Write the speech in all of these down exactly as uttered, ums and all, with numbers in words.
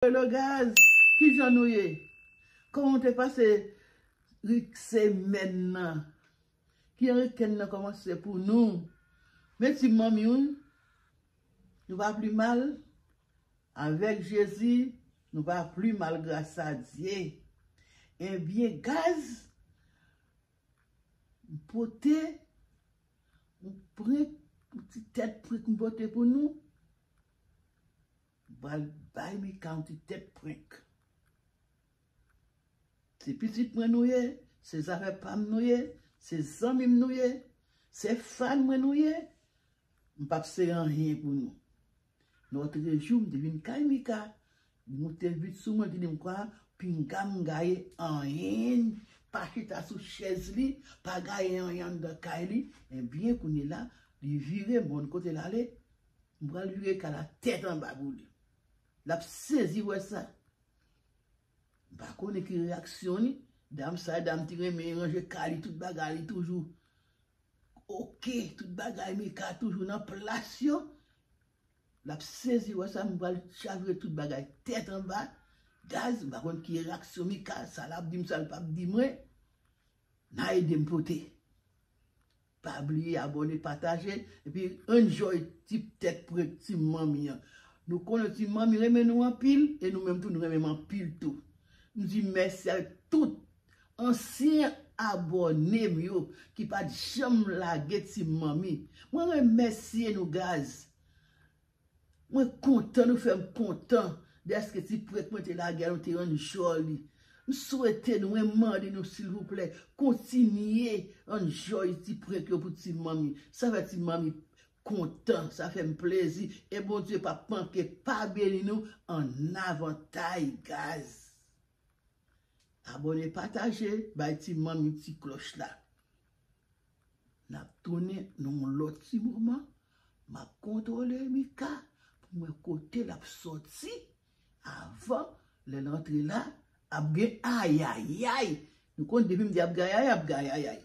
Hello guys, kijan nou ye? Kòman w te pase rik semèn nan? Kijan wikenn nan kòmanse pou nou? Men ti manmi wi, nou pa pli mal. Avèk Jezi, nou pa pli mal gras a Dye. Ebyen, guys, m pote yon prank, yon ti tèt prank m pote pou nou. M pral bay Mika yon ti tèt prank. Se pitit mwen nou ye, se zafè pa m nou ye, se zanmi m nou ye, se fan mwen nou ye. M p ap sere anyen pou nou. Lòt jou, m te vin kay Mika. Li moute vit sou mwen, li di m kwa, pinga m gaye anyen, pa chita sou chèz li, pa gaye anyen anndan kay li. Ebyen, kounye la, li vire, m konn kote l ale. M pral vire kay la tèt anba pou li. L ap sezi wè sa. M pa konnen ki reyaksyon li. Dam sa, dam ti renmen ranje kay li, tout bagay li toujou oke, tout bagay Mika toujou nan plas yo. L ap sezi wè sa, m pral chavire tout bagay tèt anba. Guys, m pa konn ki reyaksyon Mika, sa l ap di m, sa l p ap di mwen. N a ede m pote. Pa bliye abòne, pataje, epi enjoy ti tèt prank ti manmi an. Nou konnen ti manmi renmen nou anpil, e nou menm tou nou renmen m anpil tou. M di mèsi avèk tout ansyen abòne m yo ki pa t janm lage ti manmi. Mwen remèsye nou, guys. Mwen kontan, nou fè m kontan dèske ti prank mwen te lage a, nou te rann jòli. M swete nou, mwen mande nou, silvouplè, kontinye rann jòli ti prank yo pou ti manmi. Sa fè ti manmi kontan, sa fè m plezi. E Bondye p ap manke pa beni nou an avantay, guys. Abòne, pataje, bay ti manmi ti klòch la. N ap tounen nan yon lòt ti moman. M ap kontwole Mika pou m wè kote l ap sòti avan lè l antre la. Ap gen ayayay. Nou konn depi m di ap gen ayayay, ap gen ayayay.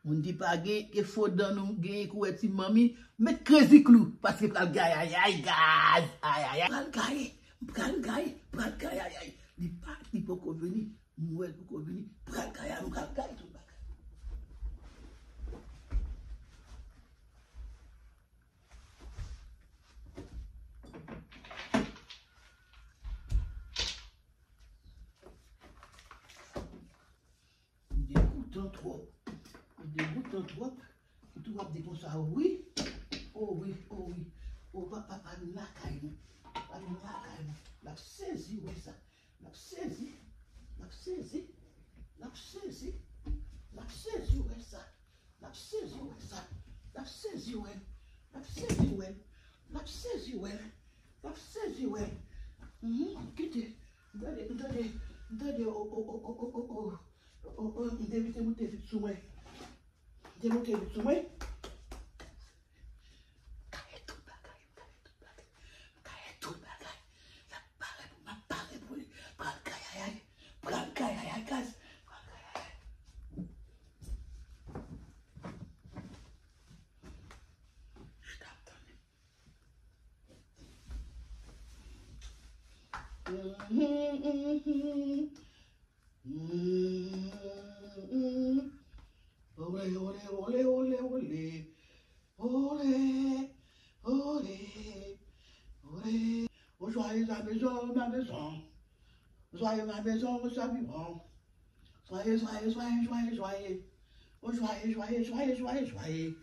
Moun di pa gen, ke fo dan nou genyen kou wè ti manmi, met krezi klou, paske pral gayayay, gaz, ayayay. Pral gaye, pral gaye, pral gayayay. Li pa, li poko vini, m wè l poko vini, pral gaye, m pral gaye tout bagay. M degoutan twòp. M degoutan twòp. Ou tou w ap di konsa, wi. O wi, o wi. O papa, pa vin lakay nou. Pa vin lakay nou. L ap sezi wè sa. L ap sezi. L ap sezi. L ap sezi. L ap sezi wè sa. L ap sezi wè sa. L ap sezi wè. L ap sezi wè. L ap sezi wè. L ap sezi wè. Mhm, kite. M tande, m tande, m tande, o, o, m te vite moute vit sou mwen. M te moute vit sou mwen. Gaye tout bagay, gaye tout bagay, gaye tout bagay. L ap pare pou m ap pare pou li. Pral gayayay, pral gayayay, guys. Pral gayayay. Chita ap tande. Mhm, mhm. Mm. Olé, olé, olé, olé, olé. Olé, olé, olé. Au joyeux la maison, ma maison. Joyeux la maison, nous servirons. Joyeux, joyeux, joyeux, joyeux, joyeux. Au joyeux, joyeux, joyeux, joyeux, joyeux.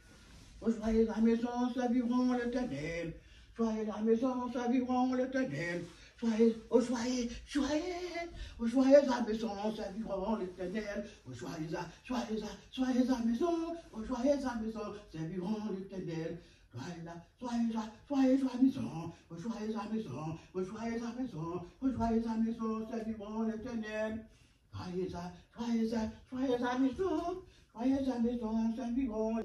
Au joyeux la maison, serviront l'Éternel. Joyeux la maison, serviront l'Éternel. Joyeux, au joyeux, joyeux, au joyeux la maison, serviront l'Éternel. Au joyeux, joyeux, joyeux la maison, au joyeux la maison, serviront l'Éternel. Joyeux la, joyeux la, joyeux la maison, au joyeux la maison, au joyeux la maison, au joyeux la maison, serviront l'Éternel. Joyeux la, joyeux la, joyeux la maison, joyeux la maison, serviront.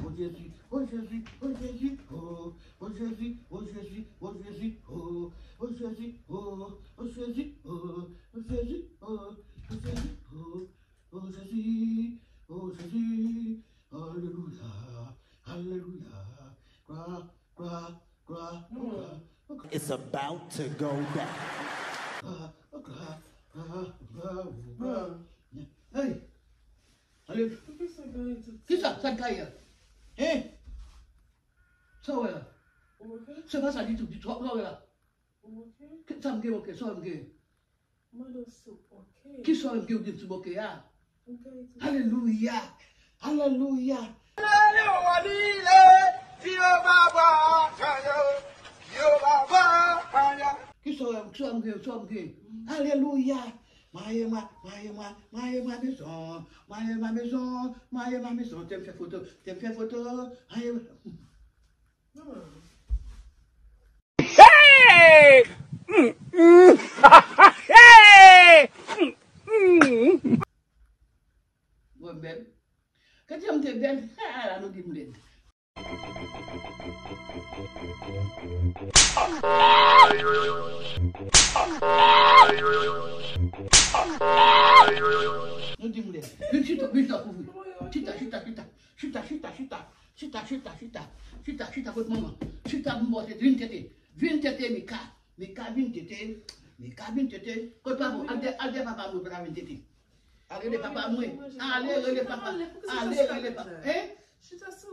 Oh Jésus, oh Jésus, oh Jésus, oh, oh Jésus, oh Jésus, oh Jésus, oh, oh Jésus, oh, oh Jésus, oh, oh Jésus, oh, oh Jésus, oh, oh Jésus, oh Jésus, alléluia, alléluia, gloire, gloire, gloire, gloire. It's about to go down. Sa k gaye a? Hein? Sa w wè la? Ou oke? Se pa sa ditou, ditou. Sa w wè la? Ou oke? Sa m gen oke, sa m gen. Mwen do sou oke. Ki sa w gen ou gen sou oke a? Alelouya! Alelouya! Ki sa w gen, sa w gen? Alelouya! Mwen ye mwen, mwen ye mwen, mwen ye mwen maison, mwen ye mwen maison, mwen ye mwen maison, te m fè foto, te m fè foto, mwen ye mwen. Hey! Mm, mm. Hey! Mm, mm. Mwen bèl. Kè jan m te bèl, ha, la nou di m lèd. Nou di m lèd. Vin chita, vin chita pou vre. Chita, chita, chita. Chita, chita, chita. Chita, chita, chita. Chita, chita kot manman. Chita pou m ba w tete. Vin tete. Vin tete, Mika. Mika, vin tete. Mika, vin tete. Kot papa w? Al dèyè, al dèyè papa mwen pou l ta vin tete. Al rele papa mwen. Ale rele papa. Ale rele papa. Hein?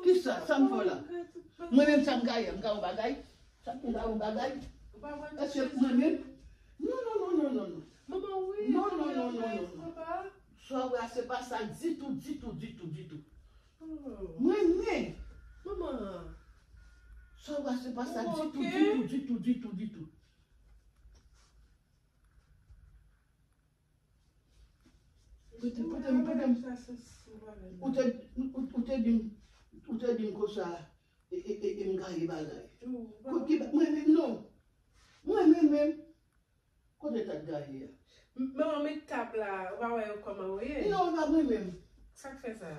Kisa? Sa m fè w la? Mwen menm sa m gaye, m gaye yon bagay. Sa m gaye yon bagay. Èske mwen menm? Non, non, non, non, non, non. Manman, wi. Non, non, non, non, non, non. Sa w wè a, se pa sa ditou, ditou, ditou, ditou. Mwen, men. Manman. Sa w wè a, se pa sa ditou, ditou, ditou, ditou, ditou. Pote, pote m, pote m. Ou te, ou, ou te di m, ou te di m konsa, e, e, e, e m gaye bagay. Kot ki ba-, mwen menm non. Mwen menm menm. Kote tab gaye a? Manman, met tab la, ou pa wè yo kòman yo ye? Non, e pa mwen menm. Sa k fè sa?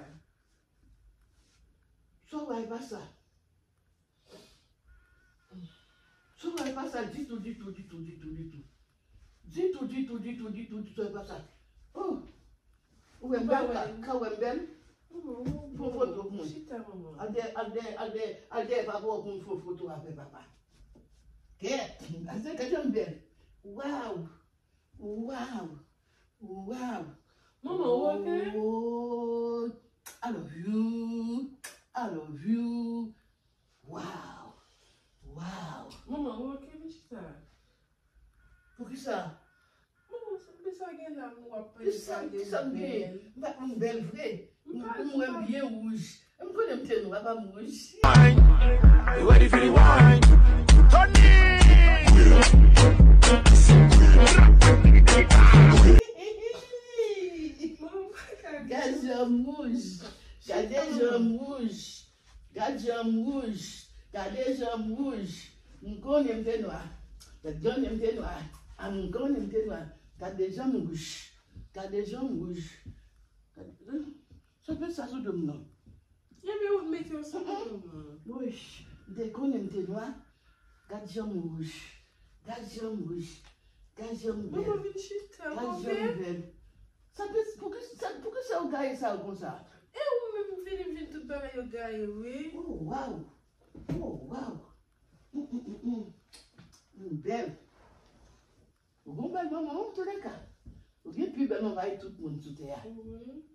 Sa w wè a, e pa sa. Sa w wè a, e pa sa ditou, ditou, ditou, ditou, ditou. Ditou, ditou, ditou, ditou, ditou, sa w wè a, e pa sa. Oh! Ou wè m bèl, ka, ka wè m bèl? Fè yon foto pou mwen. Al dèyè, al dèyè, al dèyè, al dèyè papa w pou m fè yon foto avè papa. Kèt, gade, gade jan m bèl. Waw! Waw! Waw! Manman, ou oke? Oh, I love you. I love you. Waw! Waw! Manman, ou oke, vin chita? Poukisa? Manman, sa, men sa gen la, m w ap pale sa de bèl. Kisa m gen? M pa konn bèl vre. M, m wè m byen wouj. M konnen m te nwa, pa m wouj. Wine. You ready for the wine? Tony! Gad jan m wouj. Gade jan m wouj. Gad jan m wouj. Gade jan m wouj. M konnen m te nwa. Gad jan m te nwa. A, m konnen m te nwa. Gade jan m wouj. Gade jan m wouj. Gade, sa fè sa sou do m nan. Ebyen, ou mete yo sou do m nan. Woy, m te konnen m te nwa. Gad jan m wouj. Gad jan m wouj. Gad jan m bèl. Manman, vin chita, gad jan m bèl. Sa te, poukisa, poukisa w gaye sa yo konsa? E ou menm vini, vin tout bagay yo gaye, wi. Oh, waw. Oh, waw. Mm, mm, mm, mm. M bèl. Ou gon bèl manman, antouleka. Ou gen pi bèl manman pase tout moun sou tè a.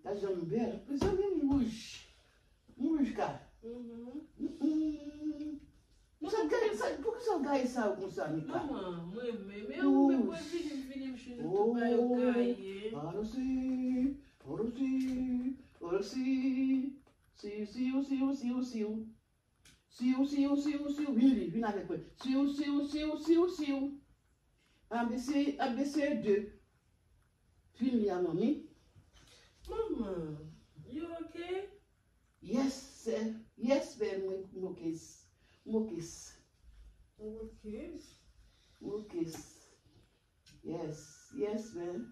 Gad jan m bèl. Mezanmi, m wouj. M wouj ka. Mm, mm. Sa gaye, sa, poukisa w gaye sa yo konsa, Mika? Manman, mwen menm, e ou menm mwen vini, m vini, m chini tout bagay yo gaye. Alò si, alò si, alò si, si, si, si, si, si. Siw, siw, siw, siw, vin li, vin avèk mwen. Siw, siw, siw, siw, siw. A B C, A B C de. Vin li a manmi. Manman, you okay? Yes, sir. Yes, sir, m, m okis. M okis. M okis. M okis. Yes, yes, man.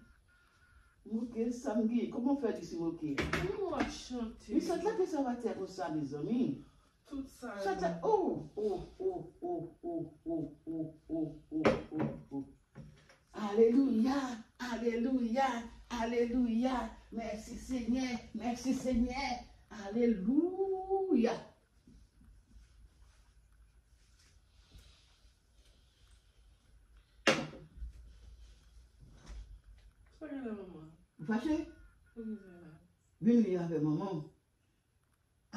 M okis, sa m gen. Kòman w fè di si m okis? Kòman w ap chante? Misye, lage sa w atè konsa, mezanmi. Tout sa yo. Sa, oh, oh, oh. Alelouya, alelouya, alelouya. Mèsi, Senyè, mèsi, Senyè. Alelouya. Sa gen la, manman? Ou fache? Poukisa? Vin li avè manman w.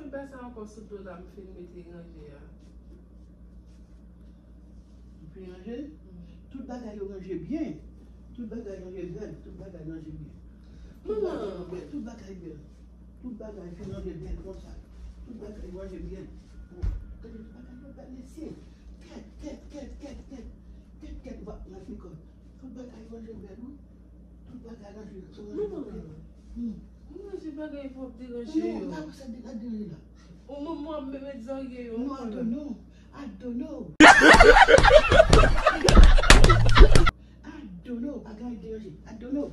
zanmi, bay sa ankò sou do la, m fin mete ranje a. Ou fin ranje l? Tout bagay yo ranje byen. Tout bagay ranje bèl. Tout bagay ranje byen. Tout bagay bèl. Tout bagay bèl. Tout bagay fin ranje byen konsa. Tout bagay ranje byen. Bon, gade tout bagay yo bèl, mesye. Kèt, kèt, kèt, kèt, kèt. Kèt, kèt, ou pa nan fikòt. Tout bagay ranje bèl, wi. Tout bagay ranje bèl. Manman, mwen ranje bagay pou ap deranje yo. Non, pa sa deranje la. Ou manman ap met zarye yo. Non, I don't know. I don't know. I don't know. Bagay deranje. I don't know.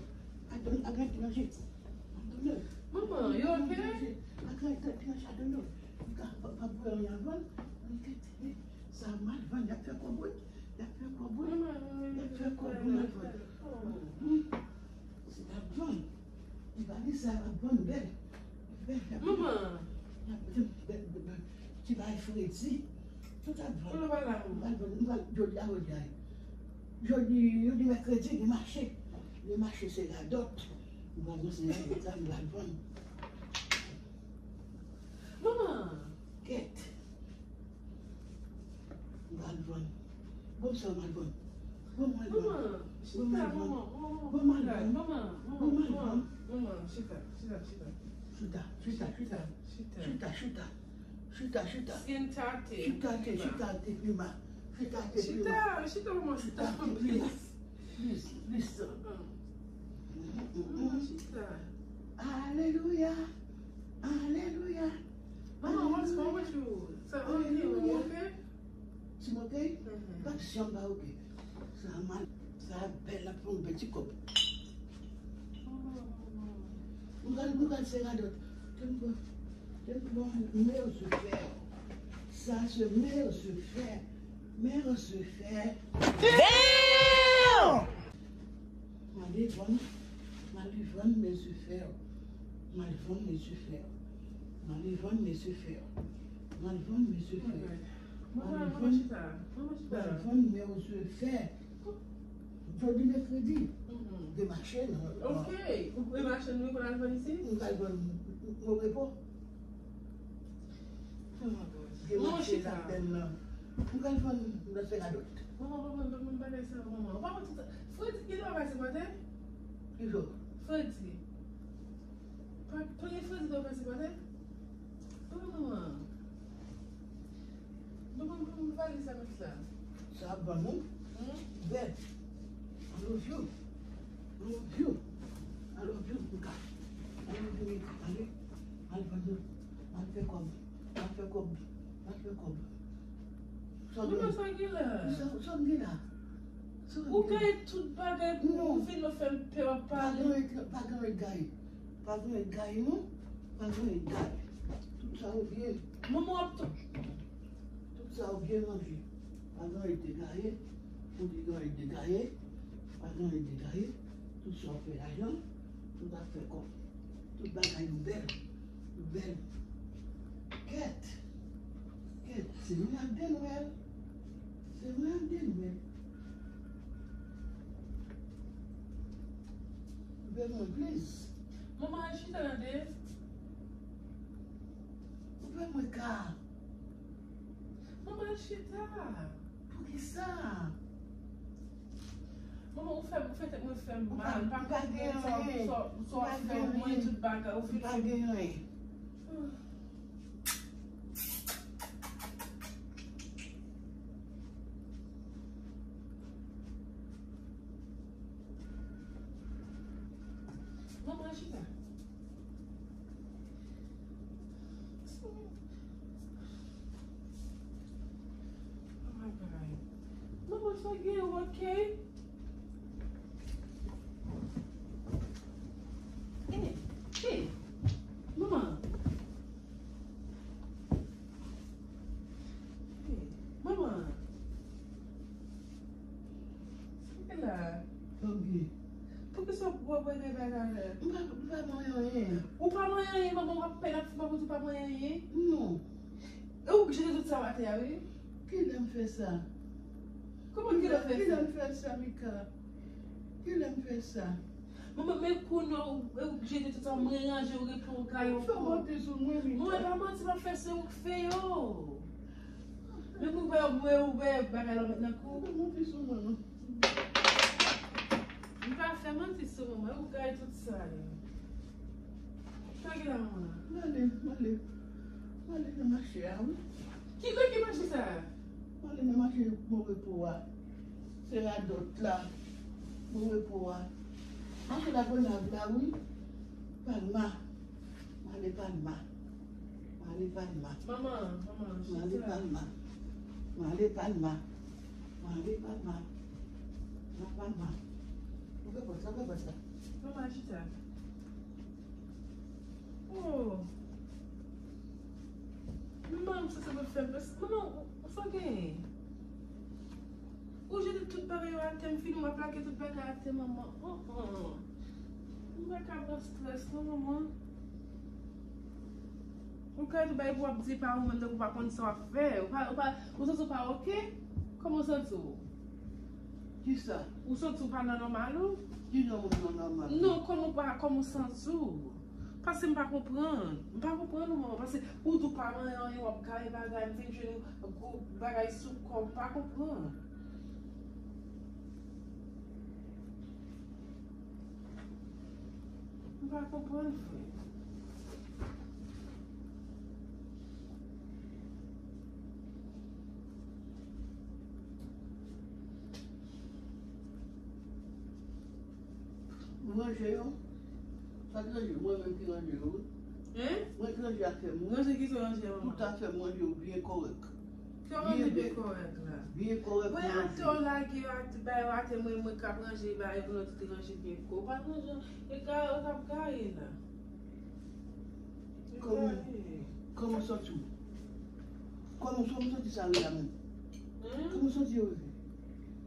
I don't know. Bagay deranje. I don't know. Manman, you okay? Bagay deranje. I don't know. Ou ka pa pa bwè anyen avan. Sa mal vann, y ap fè kòb wi. Y ap fè kòb wi. Y ap fè kòb wi, mal vann. Se t ap vann. Li pa di sa ap vann bèl. Bèl, y ap Manman. Y ap bèl, bèl, bèl. Ti bagay fredi. Tout ap vann. Kote w pral la? M pral vann, m pral jodi a jodi a. Jodi, jodi mèkredi, li mache. Li mache se radòt. M pral vann se radòt la, m pral vann. Manman. Kèt. M pral vann. Bon, sa m al vann. Bon, m al vann. Manman, chita, manman, manman, manman, manman, manman, chita, chita, chita. Chita, chita, chita. Chita, chita. Chita, chita. Siéntate. Siéntate, siéntate, prima. Siéntate, prima. Chita, chita, manman, chita. Siéntate, prima. Please, please, please. Manman, chita. Alelouya. Alelouya. Manman, what's wrong with you? Sa, ok? Ti motèy, pa janm pa oke. Sa mal, sa bèl, l ap fè yon bèl ti kòb. M pral, m pral se radòt. Te m pran, te m pran mè se fè. Sa se mè se fè. Mè se fè. Damn! M ale vann, m ale vann mè se fè. M ale vann mè se fè. M ale vann mè se fè. M ale vann mè se fè. M ale vann, m ale vann mè se fè. Jodi mèkredi. Demache nan. Ok. Ou demache nou pou n al vann isit? M pral vann mwen repo. Demache lapenn nan. M pral vann nan se radòt. Manman, manman, manman, bagay sa, manman. Ou pa wè tout sa. Fredi, ki lè w pase maten? Kijan? Fredi. Pa, premye fredi lè w pase maten? Manman, manman. Manman, manman, valiz sa met la. Sa ban nou. Hmm? Bèl. I love you. I love you. I love you, Mika. I love you, Mika. Ale, al vann nou. Al fè kòb. Al fè kòb. Al fè kòb. Manman, sa gen la? Sa, sa gen la? Ou gaye tout bagay pou ou vin nan fè m pè w ap pale. Pa gen, pa gen gaye. Pa gen gaye, non. Pa gen gaye. Tout sa ou byen. Manman ap tou. Tout sa ou byen ranje. Pa gen te gaye. Ou di gen te gaye. Pa gen te gaye. Tout sa ou fè lajan. Tout ap fè kòb. Tout bagay nou bèl. Nou bèl. Kèt. Kèt. Se mwen ak de nwèl. Se mwen ak de nwèl. Ou fè mwen plis. Manman, al chita tande. Ou fè mwen ka. Manman, al chita. Poukisa? Manman, ou fè, ou fè tèt mwen fè mal. Pa konprann sa, sa, sa w ap fè mwen, tout bagay. Ou pa gen anyen. Manman, chita. Oh my God. Manman, sa gen, ok? Eh, eh, manman. Eh, manman. Sa gen la? Sa gen? Poukisa w ap gade bagay la? M pa, m pa manyen anyen. Ou pa manyen anyen, manman, w ap pèn ap fè pa pou di w pa manyen anyen? Non. E ou k jete tout sa w atè a, wi? Kilè m fè sa? Kòman kilè w fè sa? Kilè m fè sa, Mika? Kilè m fè sa? Manman, men kounye a, ou, ou jete tout sa, mwen ranje, ou reponn, ou gaye, ou fè manti sou mwen, Mika. Mwen pa manti, m ap fè, se ou k fè yo. Men pou wè, mwen, ou wè, bagay la met nan kou. Ou fè manti sou mwen, non. M pa fè manti sou mwen, mwen, ou gaye tout sa yo. Sa ki la, manman? M ale, m ale. M ale nan mache a, wi. Ki, ki mache sa? M ale nan mache bon repo a. Se radòt la. Bon repo a. Mache la Gonayiv la, wi. Palma. M ale Palma. M ale Palma. Manman, manman, chita. M ale Palma. M ale Palma. M ale Palma. M ale Palma. Ouvè pòt la, ouvè pòt la. Manman, chita. Oh. Manman, sa, sa pa fè m. Manman, ou, ou sa genyen? Ou jete tout bagay yo atè, m fini, w ap plake tout bagay atè, manman. Oh, oh. M pa ka pran strès, non, manman. Ou ka tou bay pou w ap di pa ou menm, tankou w pa konn sa w ap fè. Ou pa, ou pa, ou santi w pa oke? Kòman w santi w? Kisa? Ou santi w pa nan nòmal ou? Ki jan moun nan nòmal? Non, kòman w pa, kòman w santi w? Paske m pa konprann. M pa konprann ou, manman. Paske ou di w pa manyen anyen, w ap gaye bagay, m vin jwenn ou gwo bagay sou kò w, m pa konprann. M pa konprann vre. Ou ranje yo? Sa k ranje? Mwen menm ki ranje yo, wi. Hein? Mwen ki ranje afè m, wi. Ranje ki sa ranje, manman? Tout afè m ranje yo byen kòrèk. Kòman li byen kòrèk la? Byen kòrèk. Mwen atè w lage yo, atè bay yo, atè mwen, mwen k ap ranje bay yo, pou nou tout ranje byen kò. Ou pa t ranje, e ka, e k ap gaye la. Kòman, kòman w santi w? Kòman w santi sa rive la menm? Kòman w santi yo rive?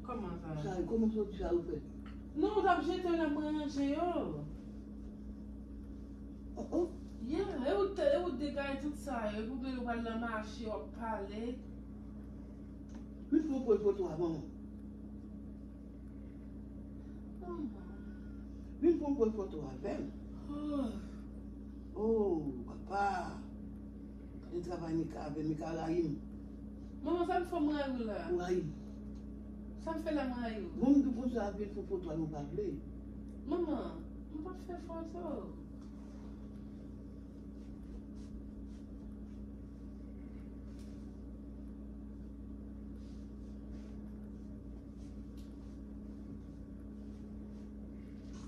Kòman sa? Sa, kòman w santi sa yo fè? Non, w t ap jete yo la, mwen ranje yo. Oh, oh. Yeah, e ou te, e ou degaye tout sa yo, epi ou pral nan mache, w ap pale. Vin fè yon pran foto a, manman. Manman. Vin fè yon pran foto avè m. Oh. Oh, papa. Li travay Mika avè m, Mika rayi m. Manman, sa m fè m rayi w la? Ou rayi m. Sa m fè la m rayi w? Bon, m di konsa, vin fè foto a, nou pa vle. Manman, m p ap fè foto.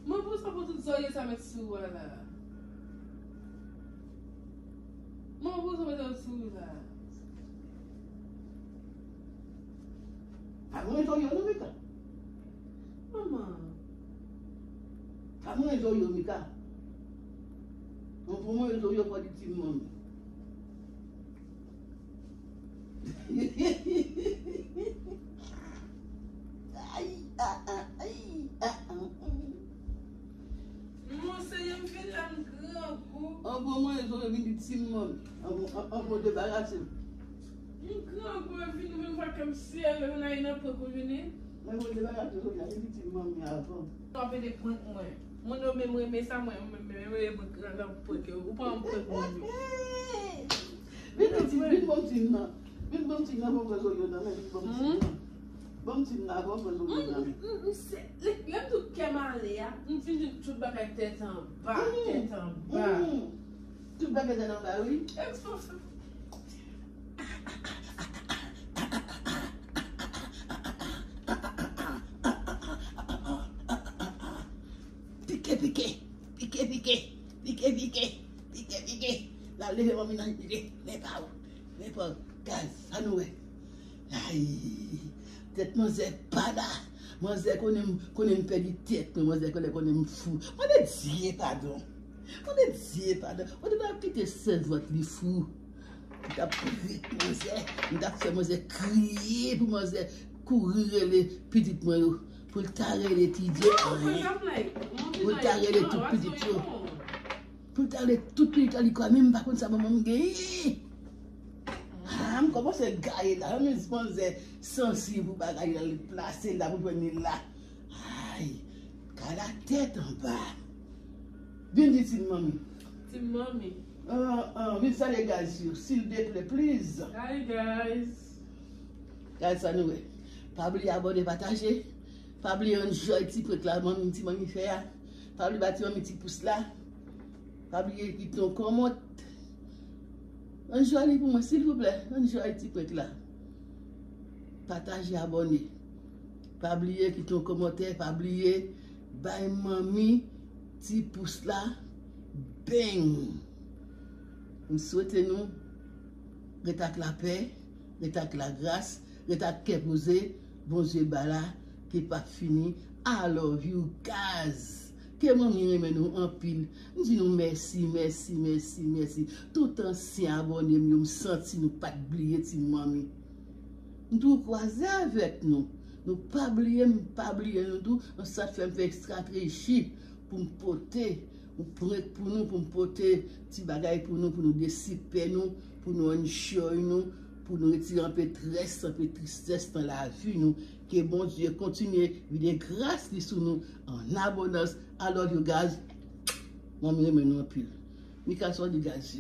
Mwen, pou sa, pou tout zòrye sa mèt sou ou a la. Mwen, pou sa mèt sou ou la. Pa mwen zòrye non, Mika. Manman. Pa mwen zòrye, Mika. Mwen, pou mwen zòrye, fò di ti manmi. Ay, a, a, ay, a, a, a. Monseyè, m vin la, m grangou. An bon, mwen, zòrye vin di ti manmi. An bon, an, an bon, debarase m. M grangou, m vin, vin fè kè m sere, vin nan prank ou vini. Mwen, mwen, debarase zòrye, vin di ti manmi avan. W ap ede prank mwen. Moun yo menm renmen sa, mwen, mwen, mwen, mwen, mwen, mwen, mwen, prank yo. Ou pa yon prank moun yo. Vin ti, vin ban m ti nan. Vin ban m ti nan, ban m pran zòrye nan men, vin ban m ti nan. Ban m ti nan, ban m pran zòrye nan men. M, m, m, se, lè, lè m tout kè m ale a, m fin jwenn tout bagay tèt anba, tèt anba. Tout bagay tèt anba, wi. E m fè sa. Pike, pike, pike, pike, pike, pike, pike, pike. L al leve manmi nan pike. Men pa ou, men pa ou. Gaz, sa nou wè. Ay, tèt manzè pa la. Manzè konnen m, konnen m pèdi tèt mwen, manzè konnen, konnen m fou. Mande Dye padon. Mande Dye padon. Mande pa kite sèvant li fou. M t ap prit manzè, m t ap fè manzè kriye pou manzè kouri rele pitit mwen yo. Pou l ta rele Ti Dye anyen. Pou l ta rele tout pitit yo. Pou l ta rele tout pitit yo, li kwè menm m pa konn sa manman m genyen. Ah, m kòmanse gaye la, men manzè sansib pou bagay la, li plase la, pou jwenn li la. Ay, ka la tèt anba. Vin di ti manmi. Ti manmi. Ah, ah, vin salye gaz yo, silvouplè, please. Hi, guys. Gaz, sa nou wè. Pa bliye abòne, pataje. Pa bliye enjoy ti prank la, manmi, ti manmi fè a. Pa bliye ba ti manmi ti pous la. Pa bliye kite yon kòmant. Enjoy li pou mwen, silvouplè. Enjoy ti prank la. Pataje, abòne. Pa bliye kite yon kòmantè, pa bliye bay manmi ti pous la. Bang! M swete nou ret ak lapè, ret ak lagras, ret ak kè poze, Bondye ba la, ke p ap fini. I love you, guys. Ke manmi renmen nou anpil. M di nou mèsi, mèsi, mèsi, mèsi. Tout ansyen abòne m yo, m santi nou pa t bliye ti manmi. M tou kwaze avèk nou. Nou pa bliye m, pa bliye nou tou. Sa fè m fè estrateji pou m pote yon prank pou nou, pou m pote ti bagay pou nou, pou nou desipè nou, pou nou enjoy nou, pou nou retire anpe strès, anpe tristès nan lavi nou. Ke Bondye kontinye vide gras li sou nou an abondans. I love you, guys. Manmi renmen nou anpil. Mika, sa w di gaz yo?